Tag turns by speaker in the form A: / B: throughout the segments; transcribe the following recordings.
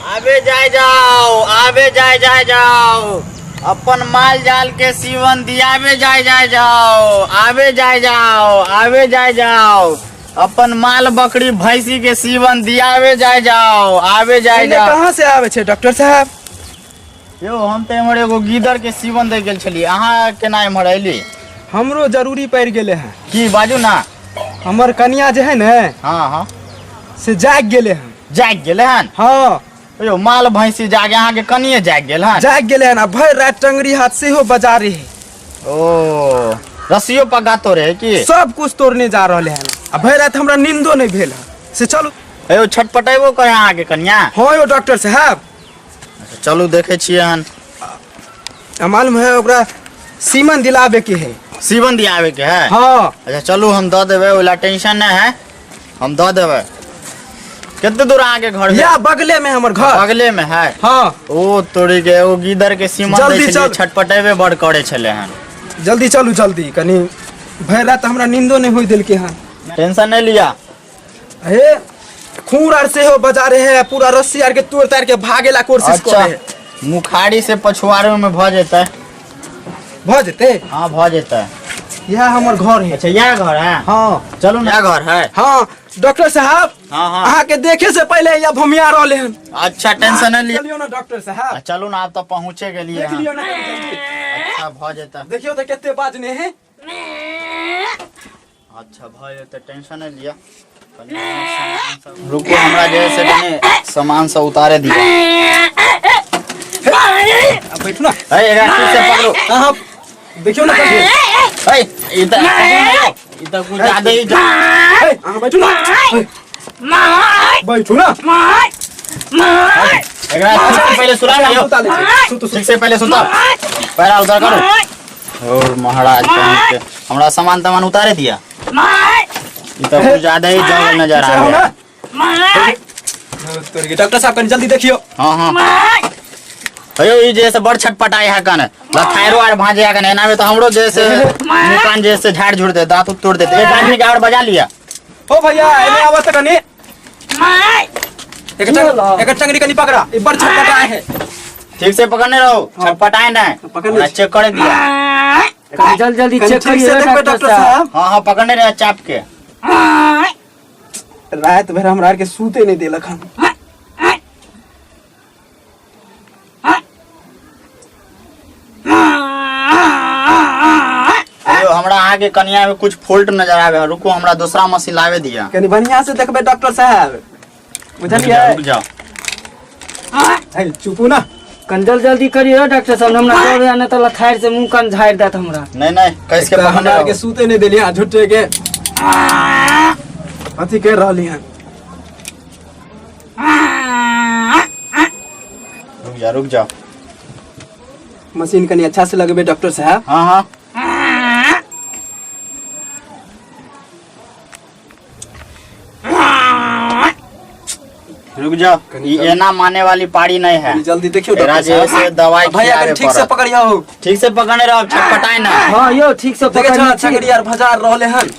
A: आबे जाय जाओ, आबे जाय जाय जाओ, अपन माल जाल के सीवन दियाबे जाय जाय जाओ, आबे जाय जाओ, आबे जाय जाओ, अपन माल बकरी भैंसी के सीवन दियाबे जाय जाओ, आबे जाय
B: एने
A: जाओ।
B: कहाँ से आवे छे डॉक्टर साहब?
A: यौ, हम तऽ एम्हर एगो गीदड़ के सीवन दै गेल छलियै, अहाँ केना एम्हर अयली?
B: हमरो जरूरी पड़ि गेलै हँ।
A: की बाजू ना।
B: हमर कनिया जे है ने,
A: हाँ हाँ,
B: से जागि गेलै हँ।
A: जागि गेलै हन?
B: हाँ।
A: यौ, माल भैंसी जागे, अहाँके कनिये जागि गेल हन?
B: जागि गेलै हन आ भरि राति टंगरी हाथ सेहो बजारे है।
A: ओ रस्सियो पग्गा तोड़े है की?
B: सब कुछ तोड़ने जा रहले हन आ भरि राति हमरा नींदो नहि भेल हन। से चलू।
A: यौ, छटपटेबो करे अहाँके कनिया?
B: हाँ यौ डॉक्टर साहब।
A: अच्छा, चलू देखे छियै हन।
B: आ मालूम है ओकरा सीमन दिलाबे के है।
A: सीवन दियाबे के है?
B: हाँ।
A: अच्छा चलू, हम दऽ देबै, ओला टेंशन नहि है, हम दऽ देबै। कते दूर अहाँके घर भेल?
B: या बगले में हमर घर।
A: बगले में है?
B: हाँ।
A: ओ तोरी के एगो गीदड़ के सीमन दै
B: जल्दी
A: छलियै,
B: चल।
A: छटपटेबे बड़ करे छलै हन।
B: जल्दी चलू जल्दी, कनी भरि राति हमरा नींदो नहि होय देलकै हन।
A: टेंशन नहि लिअ।
B: हे खूर आर सेहो बजा रहे है, पूरा रस्सी आर के तोड़ तार के भागेला कोशिश
A: अच्छा,
B: करे है।
A: मुखारी से पछुआरे में भ जेतै।
B: भ जेतै?
A: हाँ, भ जेतै।
B: यह हमर घर है।
A: अच्छा, यह घर है?
B: हाँ।
A: चलू ना, यह घर है।
B: हाँ डॉक्टर साहब।
A: हाँ, हाँ।
B: अहाँ के देखे से पहले यह भूमिया रहले हन।
A: अच्छा, टेंशन नहीं लिया।
B: चलियो ना डॉक्टर साहब।
A: चलू ना, आप तो पहुँचे गेलिए।
B: देख
A: हन।
B: लियो ना कनी जल्दी।
A: अच्छा, भ जेतै।
B: देखियो तो कते बाजने है।
A: अच्छा भऽ जेतै, टेंशन नहि लिअ। कनि सामान सब- रुकू, हमरा जे है से कनि सामान सब उतारे दिअ।
B: अब बैठू ना।
A: है, एकरा ठीक से पकड़ू।
B: अहाँ देखियो ना कभी।
A: है, ई तऽ ई तऽ कुछ ज्यादा ही
B: है, अहाँ बैठू ना। है, बैठू ना।
A: एकरा ठीक से पहिले सुला
B: हम
A: लियौ।
B: सुता लै छी। सुतू,
A: ठीक
B: सुतू।
A: से पहिले सुता, पैरा उधर करू। और महाराज पहुँच के हमरा सामान तामान उतारे दिया। ई तऽ कुछ ज्यादा ही जंगल नजर आ
B: हो ना।
A: गया।
B: तोरी के डॉक्टर साहब कनी जल्दी देखियो।
A: हाँ हाँ, अयो ई जे से बड़ छटपटाई है कन लथायरो आर भांजे है कन, एना में तो हमरो जे से मुकान जे से झाड़ झुड़ दे, दांत उत तोड़ देते। एक आदमी के और बजा लिया।
B: ओ भैया, एने आवत कनी। एक टंग, एक टंगड़ी कनी पकड़ा, ई बड़ छटपटाए है।
A: ठीक से पकड़ने रहो, छटपटाए ना।
B: पकड़ने
A: हमरा चेक करे दिया।
C: कनी जल्दी जल्दी
B: कनी
C: चेक
B: ठीक से
C: करियो
B: देखबै
C: डॉक्टर साहब।
A: हाँ हाँ, पकड़ने रहे चाप के।
B: रात भर हमरा आर के सूते नहीं देलक हन।
A: अयो, हमरा अहाँ के कनिया में कुछ फॉल्ट नजर आवे है, रुको हमरा दूसरा मशीन लावे दिया।
B: कनी बढ़िया से देखबै डॉक्टर साहब, बुझलियै?
A: रुक जाओ।
B: है, चुपू ना।
C: कनी जल्दी जल्दी करियो डॉक्टर साहब, हमरा डर है, नहीं तो लथार से मुंह कान झाड़ देत हमरा।
A: नहीं नहीं, कैस के
B: तऽ
A: पकड़ने
B: हमरा आर के
A: रहो।
B: सूते नहीं देलियै हन, झूठे के अथी कर रहली हन।
A: रुक जा, रुक जा।
B: मशीन कनी अच्छा से लगबे डॉक्टर साहब।
A: हाँ हाँ, रुक जाओ,
B: कनी
A: ये एना माने वाली पारी नहीं है।
B: कनी जल्दी देखियो
A: एकरा
B: डॉक्टर
A: जे
B: साहब।
A: से दवाई
B: भैया
A: खिलाबे
B: कनी ठीक से
A: पड़त।
B: पकड़ियो।
A: ठीक से पकड़ने रहो, छटपटाए ना।
C: हाँ यो, ठीक से
B: देखे
C: पकड़ने
B: छो
C: छी।
B: छगड़ी आर भजार रहले हन।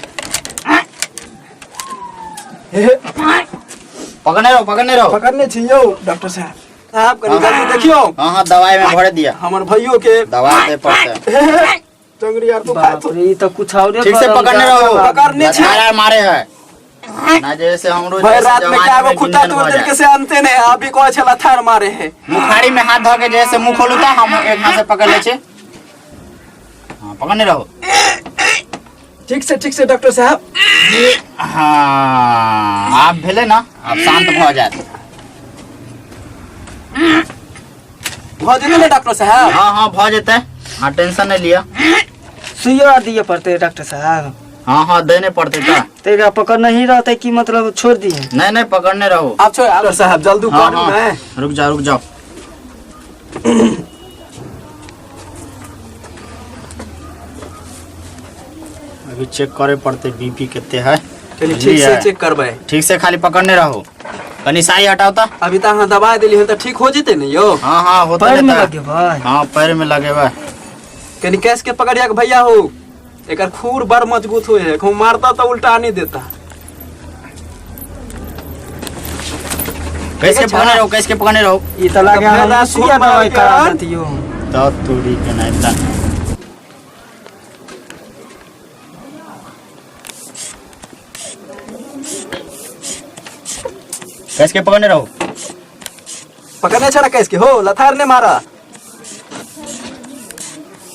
B: हे,
A: पकड़ने रहो, पकड़ने रहो।
B: पकड़ने छी यौ डॉक्टर साहब। साहब कनी जल्दी देखियो।
A: हाँ हाँ, दवाई में भरे दिया।
B: हमर भैयो के
A: दवाई दे पड़ते है।
B: टंगड़ी आर तो खाए
C: बाप रे, ई तो कुछ औरे
A: ठीक से
C: करल
A: पकड़ने
C: जा।
A: रहो।
B: पकड़ने छी।
A: लथार आर मारे है ना, जैसे हमरो
B: भाई
A: जैसे
B: रात में
A: जवानी
B: क्या गो
A: में
B: खुट्टा
A: गुंजन
B: तोड़
A: भऽ
B: देलके
A: जाए।
B: से अंते नहीं, अभी कहै छला लथार मारे है।
A: मुखारी में हाथ धऽ के जैसे मुंह खोलू तऽ हम एक हाथ से पकड़ ले छी। हाँ, पकड़ने रहो।
B: ठीक से, ठीक से डॉक्टर साहब।
A: हाँ, आब भेलै ना, आब शांत भऽ जायत।
B: भऽ जेतै ने डॉक्टर साहब?
A: हाँ हाँ, भऽ जेतै, हाँ टेंशन नहीं लिअ।
C: सुइयो आर दिए पड़ते डॉक्टर साहब?
A: हाँ हाँ, देने पड़ते तऽ।
C: तो एकरा पकड़ नहीं रहते कि मतलब छोड़ दिए?
A: नहीं नहीं, पकड़ने रहो।
B: आब छोड़ डॉक्टर साहब, जल्दी
A: हाँ
B: करू
A: हाँ
B: ने।
A: रुक जाओ, रुक जाओ। अभी चेक करे पड़ते बीपी कितने है।
B: कनी ठीक से
A: बुझलियै?
B: चेक करबै।
A: ठीक से खाली पकड़ने रहो, कनी साई हटाओ तऽ।
B: अभी तऽ अहाँ दबाई देली हन तऽ ठीक हो जेतै ने यौ?
A: हाँ हाँ, होते
C: पैर में
A: ने तऽ।
C: लगेबै?
A: हाँ, पैर में लगेबै।
B: कनी कैस के पकड़िया के भैया हो, एकर खूर बड़ मजबूत होय है, खूब मारता तऽ उल्टा नहीं देता।
A: कैसे पकड़ने रहो, कैसे पकड़ने रहो।
C: ई तऽ लागे
B: तऽ
C: हमरा
B: भेला
C: सुइया
B: खूब
C: दवाई करा
B: मारके।
C: देतियो।
A: तो तूरी के नहीं ता। कैसे पकड़ने रहो।
B: पकड़ने छड़ा कैस के हो, लथार ने मारा।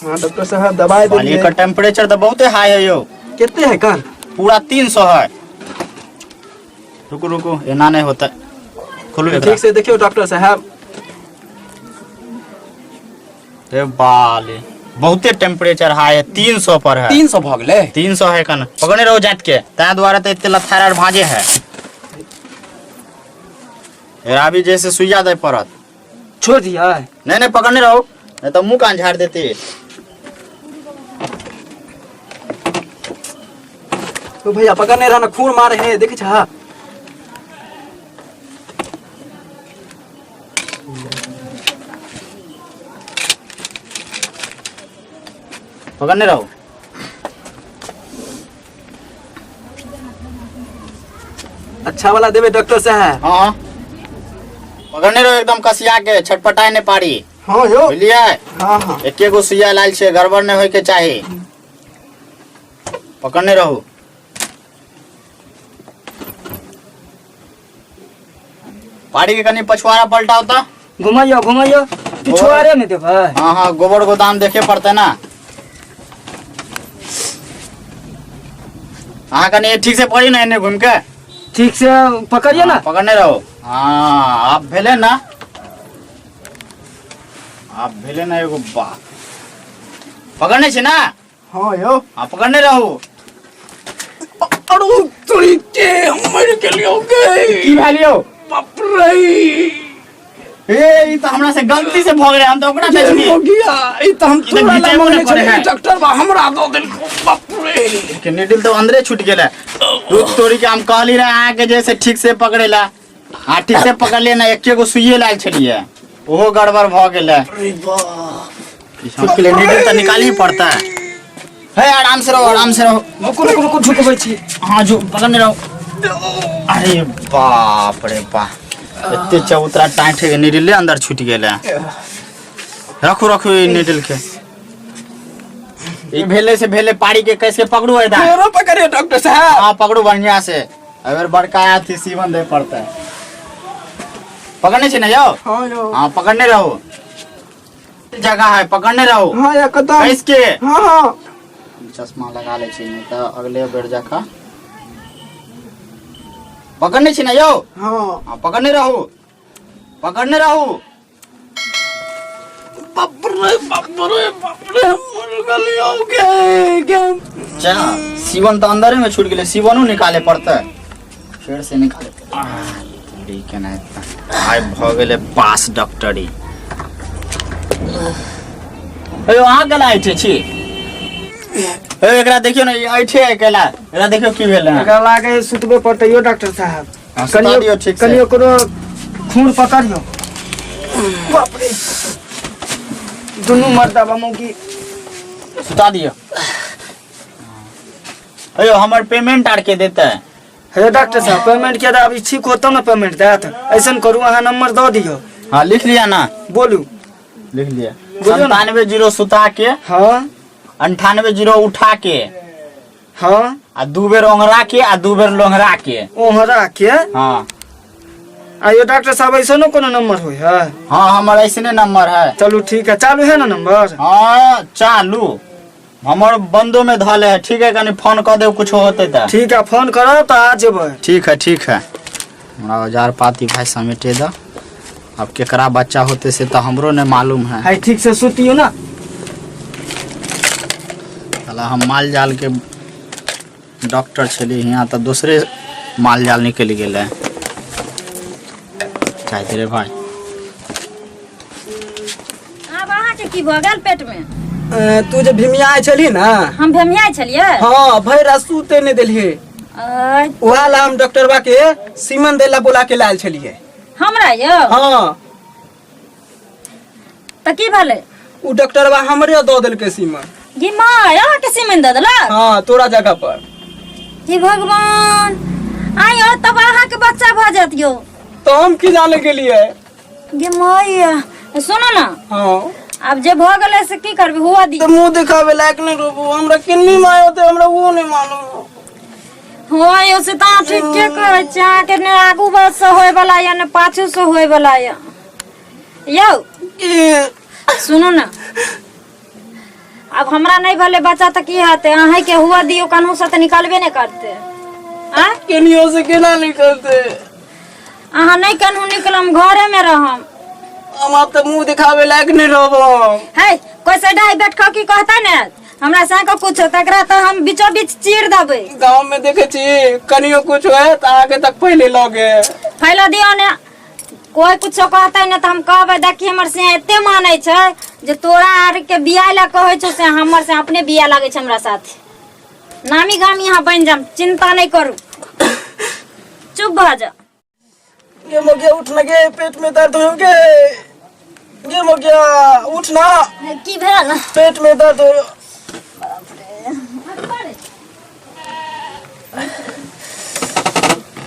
B: हाँ डॉक्टर साहब दवाई दे
A: बाली
B: दिए।
A: का टेम्परेचर तो बहुते हाई है यो।
B: कितने है कान?
A: पूरा 300 है। रुको रुको, एना नहीं होता, खोलो एकरा।
B: ठीक से देखियो डॉक्टर साहब।
A: ए बाले, बहुते टेम्परेचर हाई है, 300 पर है।
B: 300 भऽ गेलै।
A: 300 है कन। पकड़ने रहो जात के, तै द्वारा तो एते लथार आर भाजे है। अभी जैसे सुइया दे पड़त।
C: छोड़ दिया।
A: नहीं नहीं, पकड़ने रहो, नहीं तो मुंह कान झाड़ देती।
B: तो भैया पकड़ने रहना, खून मारे है, देखे छा।
A: पकड़ने रहो।
B: अच्छा वाला देवे डॉक्टर साहब।
A: हाँ पकड़ने रहो एकदम कसिया के, छटपटाए नहीं पारी।
B: हाँ यो।
A: बुझलिए?
B: हाँ हाँ।
A: एके गो सुइया लाल छे, गड़बड़ नहीं होय के चाही। पकड़ने रहो। पारी के कनी पछुआरा पलटाओ तो।
C: घुमाइयो घुमाइयो, पिछुआरे में देबै।
A: हाँ हाँ, गोबर गोदाम देखे पड़ते ना। हाँ कनी ठीक से पकड़ी ना, एने घूम के
C: ठीक से पकड़िए ना।
A: हाँ, पकड़ने रहो। हाँ आप भेले ना, आप भेले ना एगो बा पकड़ने छे ना।
B: हाँ यो।
A: हाँ पकड़ने रहो।
B: अरे तोरी के हम मर गेलियो गे।
A: की भेलियो?
B: बाप रे।
A: ए ई तो हमरा से गलती से भऽ गेलै, हम तो ओकरा
B: ये
A: बेचलियै।
B: हो गया, ई तो हम
A: ई तऽ
B: तोरा ला
A: घिचेबो
B: मंगने
A: नहि करे
B: छलियै
A: है।
B: डॉक्टर बा हमरा दऽ देलको। बाप रे।
A: के निडिल तो अंदरे छूट गेलै। दूध तोड़ी के हम कहली रहे अहाँ के जैसे ठीक से पकड़ेला। हाँ ठीक से पकड़लियै ना, एके गो सुइये लायल छलियै, ओहो गड़बड़ भऽ गेलै।
B: अरे बाप।
A: छूट गेलै निडिल, तऽ निकालही पड़तै। हे आराम से रहो, आराम से रहो।
C: रुकू रुकू रुकू, झुकबै छी।
A: हाँ जो पकड़ने रहो। अरे बाप रे बाप, एते चबूतरा टाइट है, निडिले अंदर छूट गेलै। रखू रखू ई निडिल के। ई भेले से भेले, पारी के कैसे पकड़ू ऐदा।
B: फेरो पकड़ियो डॉक्टर साहब।
A: हाँ पकड़ू बढ़िया से, अगर बड़का अथी सीवन दे पड़ता है। पकड़ने छे ना यो?
B: हाँ यो।
A: हाँ पकड़ने रहो, जगह है, पकड़ने रहो।
B: हाँ एकदम।
A: कैस के?
B: हाँ हाँ।
A: चश्मा लगा ले छी, नहीं तो अगले बेर जका। पकड़ने छी ना यो?
B: हाँ।
A: हाँ पकड़ने रहो, पकड़ने रहो।
B: बाप रे बाप रे बाप रे, हम मर गेलियो गे गे।
A: जा सीवन तो अंदरे में छूट गेलै, सीवनो निकाले पड़तै, फेर से निकाले। ठीक है ना, आइ भऽ गेलै पास डॉक्टरी। अयो अहाँ केना ऐठे छी? ए एकरा देखियौ ने, ई ऐठे है केला, एकरा देखियौ की भेल है।
C: एकरा लागे है सुतबे पड़तै यो डॉक्टर साहब।
A: हाँ, सुता दियौ ठीक से।
C: कनियो कोनो खून पकड़ियो। बाप रे, दुनू मर्दाबा मौगी।
A: सुता दियौ। अयो हमर पेमेंट आर के देतै?
C: हे डॉक्टर साहब, पेमेंट के अभी ठीक होतौ ने पेमेंट देत। ऐसन करू, अहाँ नंबर दऽ दियौ।
A: हाँ लिख लिया ना।
C: बोलू।
A: लिख लिया।
C: बोलियौ ना।
A: 97 0 सुता के।
C: हाँ।
A: 98 0 उठा के।
C: हाँ।
A: आ 2 बेर ओंघरा के आ 2 बेर लोंघरा के।
C: ओहरा के?
A: हाँ।
C: आ यो डॉक्टर साहब, ऐसनो कोनो नंबर होय है?
A: हाँ हमर ऐसने नंबर है।
C: चलू ठीक है, चालू है ना नंबर?
A: हाँ चालू, हमर बंदो में धल है। ठीक है, कनी फोन कर देब कुछ होते तऽ।
C: ठीक है, फोन करब तऽ आ जेबै।
A: ठीक है ठीक है। हमरा औजार पाती भाई समेटे दो, अब केकरा बच्चा होते से तो हमरो नहीं मालूम है।
C: हाय ठीक से सुतियो ना।
A: साला हम माल जाल के डॉक्टर छली, यहाँ तो दूसरे माल जाल निकल गेलै। चाहते रे भाई।
D: आब अहाँके की भऽ गेल पेट में?
B: तू जे भिमियाय छली ना।
D: हम भेमियाइ छलियै?
B: हाँ, भरि रात सुते नहीं देलियै।
D: आय,
B: उहा ला हम डॉक्टरबा के सीमन देला बोला के लायल छलियै।
D: हमरा यौ?
B: हाँ।
D: तऽ की भेलै?
B: उ डॉक्टरबा हमरे दऽ देलकै सीमन।
D: गे माय, अहाँके सीमन दऽ देलक?
B: हाँ, तोरा जगह पर।
D: हे भगवान, आय यौ, तब अहाँके बच्चा भऽ जायत यौ।
C: तो हम की जाने के लिए।
D: गे मैया, सुनो ना।
C: हाँ।
D: आब जे भऽ गेलै से की करबै, हुआ दी।
C: तो मुंह दिखावे लायक नहीं रहबो, हमरा किन्नी my होते हमरा वो नहीं मालूम।
D: हाँ यो से तऽ ठीक के कहै छै, अहाँके ने आगू बस से होय वाला या ने पाछू से होय वाला या। यौ सुनू ना, अब हमरा नहीं भेलै बच्चा तऽ की हेतै? अहीं के हुआ दियौ, कन्हू से तऽ निकलबे नहि करतै। आ
C: केनियो से केना निकलते?
D: अहाँ नहीं कन्हू निकलम, घरे में रहम।
C: हम आब तऽ मुंह दिखावे लायक नहीं रहबो।
D: है कोई से डाई बैठ के की कहता ने हमरा से के कुछ, तकरा तऽ हम बीचो बीच चीर देबै।
C: गांव में देखे छी कनियो कुछ होए तऽ आगे तक पहले लगे।
D: फैला दियौ ने, कोई कुछो कहतै ने तऽ हम कहबै, देखी हमर से एते मानै छै जे तोरा आर के बियाह लए कहै छौ से हमर से अपने बियाह लागै छै हमरा साथे। नामी गामी यहाँ बनि जाम, चिंता नहीं करू, चुप भऽ जा।
C: गे मोगिया उठ ना गे, पेट में दर्द हो गे। गे मोगिया उठ ना।
D: की भेल?
C: पेट में दर्द हो।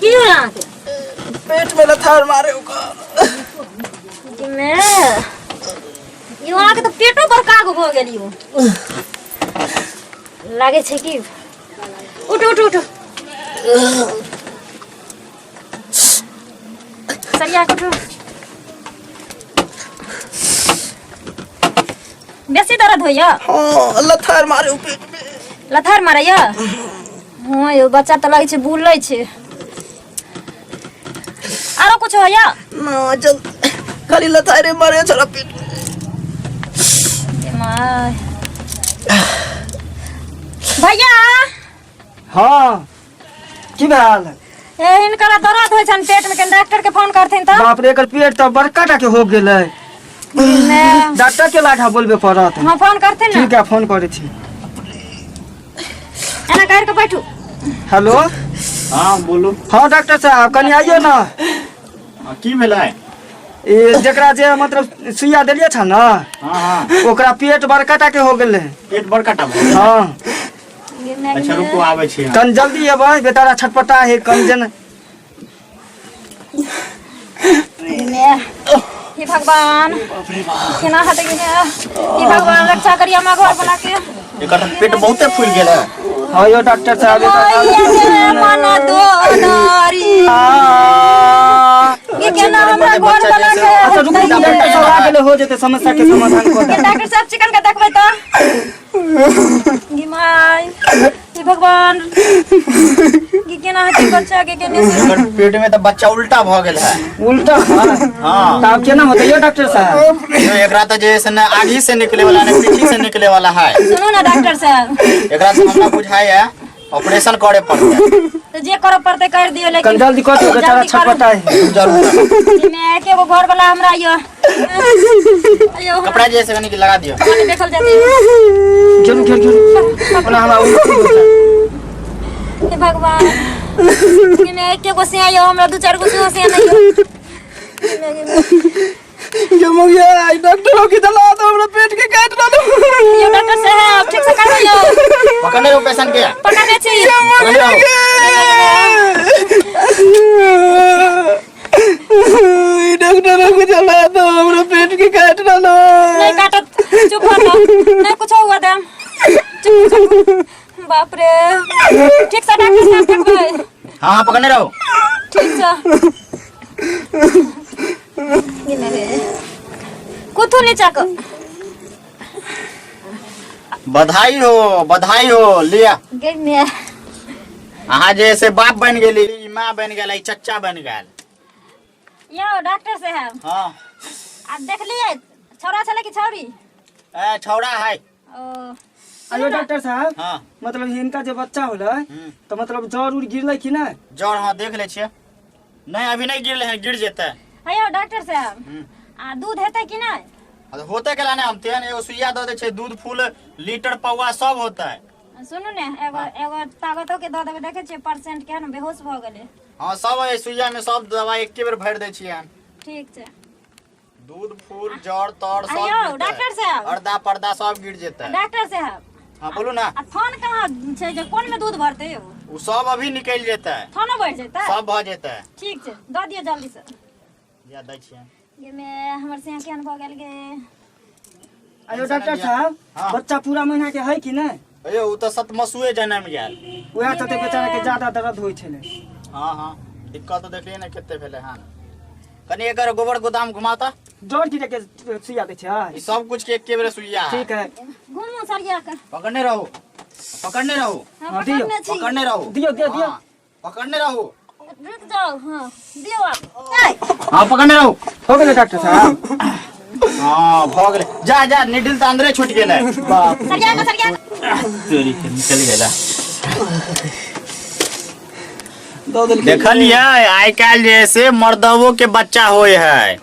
D: की होल अहाँके?
C: पेट में लथार मारे ओका।
D: मे यो अहाँके तऽ पेटो बड़का गो भऽ गेल यो। लागै छै कि उठ उठ उठ, सरिया के उठू। बेसी दर्द होइया?
C: हाँ, लथार मारे उ पेट में।
D: लथार मारैया? हाँ यो, बच्चा तऽ लागै छै बुलै छै। आरो कुछ होइया?
C: ना चल, खाली लथारे मारे छला पेट में।
D: माय। भैया।
C: हाँ, की भेल?
D: ए हिनकर दर्द होइ छनि पेट में, कनि डॉक्टर के फोन करथिन तऽ।
C: बाप रे, एकर पेट तऽ बड़का टा के हो गेलै।
D: ने
C: डॉक्टर के लाठा बोलबे पड़त।
D: हाँ, फोन करथिन ना।
C: ठीक है, फोन करै छी।
D: एना कर के बैठू।
C: हेलो।
A: हाँ बोलू।
C: हाँ डॉक्टर साहब, कनि आइयो ना।
A: हाँ, की भेलै?
C: ए जकरा जे मतलब सुइया देलियै छ ना,
A: हाँ हाँ,
C: ओकरा पेट बड़का टा के हो गेलै।
A: पेट बड़का टा भऽ गेल?
C: हाँ।
A: अच्छा रुकू, आबै छी हम।
C: कनि जल्दी एबै, बेचारा छटपटा है कनि जेना।
D: हे भगवान, केना हेतै कि ने? हे भगवान, रक्षा करिए हमरा घर वाला के।
A: एकर तऽ पेट बहुते फूलि गेल है।
C: हाँ यो डॉक्टर साहब,
D: मैया मन दो नारी, ये केना हमरा घर वाला के।
C: अच्छा रुकू, डॉक्टर साहब आ गेलै, हो जेतै समस्या के समाधान कऽ
D: ये
C: देब।
D: डॉक्टर साहब, चिकन के देखबै तऽ। गे माय, हे भगवान, गे केना हेतै बच्चा के केने से?
A: एकर पेट में तऽ बच्चा उल्टा भऽ गेल है।
C: उल्टा?
A: हाँ।
C: तऽ आब केना होतै यो डॉक्टर साहब?
A: यो एकरा तऽ जे है से ने आगी से निकले वाला ने पीछे से निकले वाला है।
D: सुनू ना डॉक्टर साहब,
A: एकरा से हमरा बुझाय है ऑपरेशन करे पड़तै।
D: तऽ जे करऽ पड़तै कर दियौ, लेकिन
C: कनि जल्दी कऽ दियौ, बेचारा
D: जल्दी करू।
C: छटपटा है।
A: जरूर।
D: मे एके गो घर वाला हमरा यो यो
A: कपड़ा जे है से कनि लगा दियौ।
D: पानी देखल जाते।
C: घेरू घेरू घेरू, ओना हमरा उल्टी हो जायत।
D: हे भगवान, मे एके गो सिया यो, हमरा दू चार गो सेहो सिया नहीं यो।
C: गे मोगिया, आई डॉक्टरों की दला तो हमरा पेट के काट डालो।
D: यो डॉक्टर साहब, ठीक से करो यो।
A: पकड़ने रहो पेशेंट के।
D: पकड़ने छी।
A: पकड़ने रहो।
C: डॉक्टरों को जला दो, हमरा पेट के काट डालो।
D: नहीं काटत, चुप हो जाओ, नहीं कुछ हुआ दम, चुप चुप। बाप रे, ठीक से डॉक्टर साहब देखबै?
A: हाँ हाँ, पकड़ने रहो।
D: ठीक से कुथू नीचा को।
A: बधाई हो, बधाई हो, लिया।
D: गे में
A: अहाँ जे से बाप बन गेली, ई माँ बन गेल, ई चच्चा बन गेल।
D: यो डॉक्टर साहब।
A: हाँ।
D: आ देखलिए छौड़ा छलै कि छौड़ी?
A: ए छौड़ा है।
D: ओ
C: अयो डॉक्टर साहब।
A: हाँ।
C: मतलब हिनका जे बच्चा होलै तऽ मतलब जर उर गिरलै कि नहि?
A: जर हाँ देख ले छियै। नहीं अभी नहीं गिरले हैं, गिर जेतै।
D: अयो डॉक्टर साहब,
A: हम्म।
D: आ दूध हेतै कि नहि?
A: हाँ, तऽ होतै केला नहि, हम तेहन एगो सुइया दऽ दै छै, दूध फूल लीटर पौआ सब होतै।
D: सुनू ने, एगो एगो ताकतो के दऽ देबै, देखै छियै परसेंट केहन बेहोश भऽ गेलै।
A: हाँ सब एहि सुइया में सब दवाई एके बेर भरि दै छियै हम।
D: ठीक छै।
A: दूध फूल जड़ तर सब
D: आइयो,
A: गिरतै।
D: डॉक्टर साहब।
A: अर्धा पर्दा सब गिर जेतै।
D: डॉक्टर साहब।
A: हाँ बोलू ना।
D: आ थन कहाँ छै जे कोन में दूध भरतै यौ?
A: ओ सब अभी निकलि जेतै।
D: थनो बढ़ि जेतै?
A: सब भऽ जेतै।
D: ठीक छै, दऽ दियौ जल्दी से।
A: या दै छियै।
D: गे मे, हमर से केहन भऽ गेल गे?
C: अयो डॉक्टर साहब।
A: हाँ।
C: बच्चा पूरा महीना के है कि नहि?
A: अयो, ओ तऽ सतमसुए जनम गेल।
C: उएह चलते बेचारा के ज्यादा दर्द होइ छलै।
A: हाँ, दिक्कत तऽ देखलियै ने कते भेलै हन। कनि एकर गोबर गोदाम घुमाता।
C: जड़ गिरे के सुइया दै छै।
A: ई सब कुछ के एके बेर सुइया है।
C: ठीक है।
D: घुमू सरिया के।
A: पकड़ने रहो, पकड़ने रहो।
D: हाँ।
C: हाँ, दियौ।
D: पकड़ने छी।
A: पकड़ने रहो।
C: दियौ, दियौ, दियौ।
A: हाँ, पकड़ने रहो।
D: रुक जाओ, हाँ, दियौ आप। ए,
A: हाँ, पकड़ने रहो।
C: हो गेलै डॉक्टर साहब?
A: हाँ, भऽ गेलै। जा जा, निडिल तऽ अंदरे छूट गेलै।
C: बाप।
D: सरिया के, सरिया के।
A: चोरी के निकल गेला।
C: दऽ देलकै।
A: देखलियै, आइ काल्हि जे है से मर्दवो के बच्चा होइ है।